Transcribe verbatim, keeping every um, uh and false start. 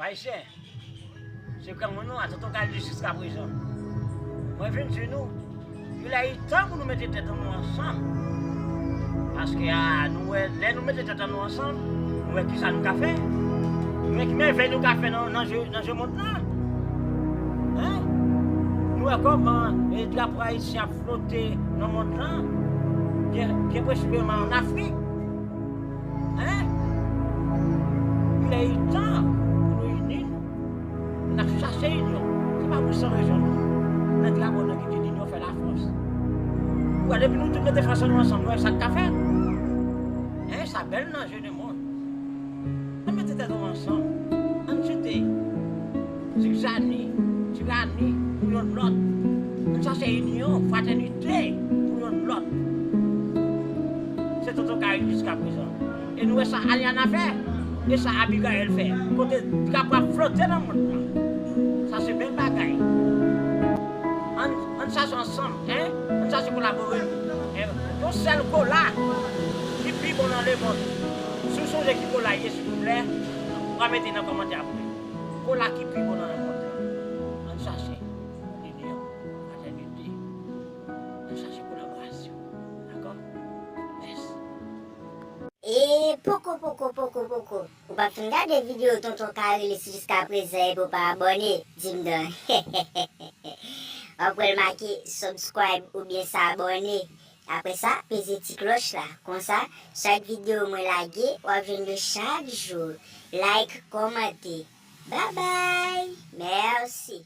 Ayisyen, se granmoun nou a, tonton Kaylis jiskaprezan. Mwen vin di nou, ilè i tan pou nou mete tèt nou ansanm. Paske a, nou wè, lè nou mete tèt nou ansanm, nou wè kisa nou ka fè. Nou wè ki mèvèy nou ka fè nan, nan je, nan je mond lan. Hein? Nou wè kòman e drapo ayisyen ap flote nan mond lan, byen, byen presizeman an Afrik. Hein? Il est temps pou nou ini nou. N ap chache inyon. Se pa pou san rezon non. Nan drapo nou ki di linyon fè lafòs. Ou wè depi nou tout mete fòs nou ansanm, nou wè sa k ka fèt. Hein, sa bèl nan je de mond. Ann mete tèt nou ansanm. Ann kite zizani, tirani pou youn lòt. Ann chache inyon, fratènite pou youn lòt. Se tonton Kaylis jiskaprezan. E nou wè sa Aliana fè, e sa Abigail fè. Kote drapo ap flote nan mond lan. Sa se bèl bagay. Ann, ann chache ansanm, hein? Ann chache kolabore. Hein? Yon sèl kola ki pi bon nan lemonn. Si w sonje ki kola ye, silvouplè, w a mete nan kòmantè apre. Kola ki pi bon nan lemonn lan. Ann chache linyon, fratènite. Ann chache kolaborasyon. Dakò? Mèsi. E poko, poko, poko, poko. Ou pa fin gade videyo tonton Kaylis jiskaprezan epi w pa abòne? Di m don. W ap wè l make subscribe oubyen s'abonner. Apre sa, peze ti klòch la. Konsa, chak videyo mwen lage, w ap jwenn yo chak jou. Like, kòmante. Babay! Mèsi!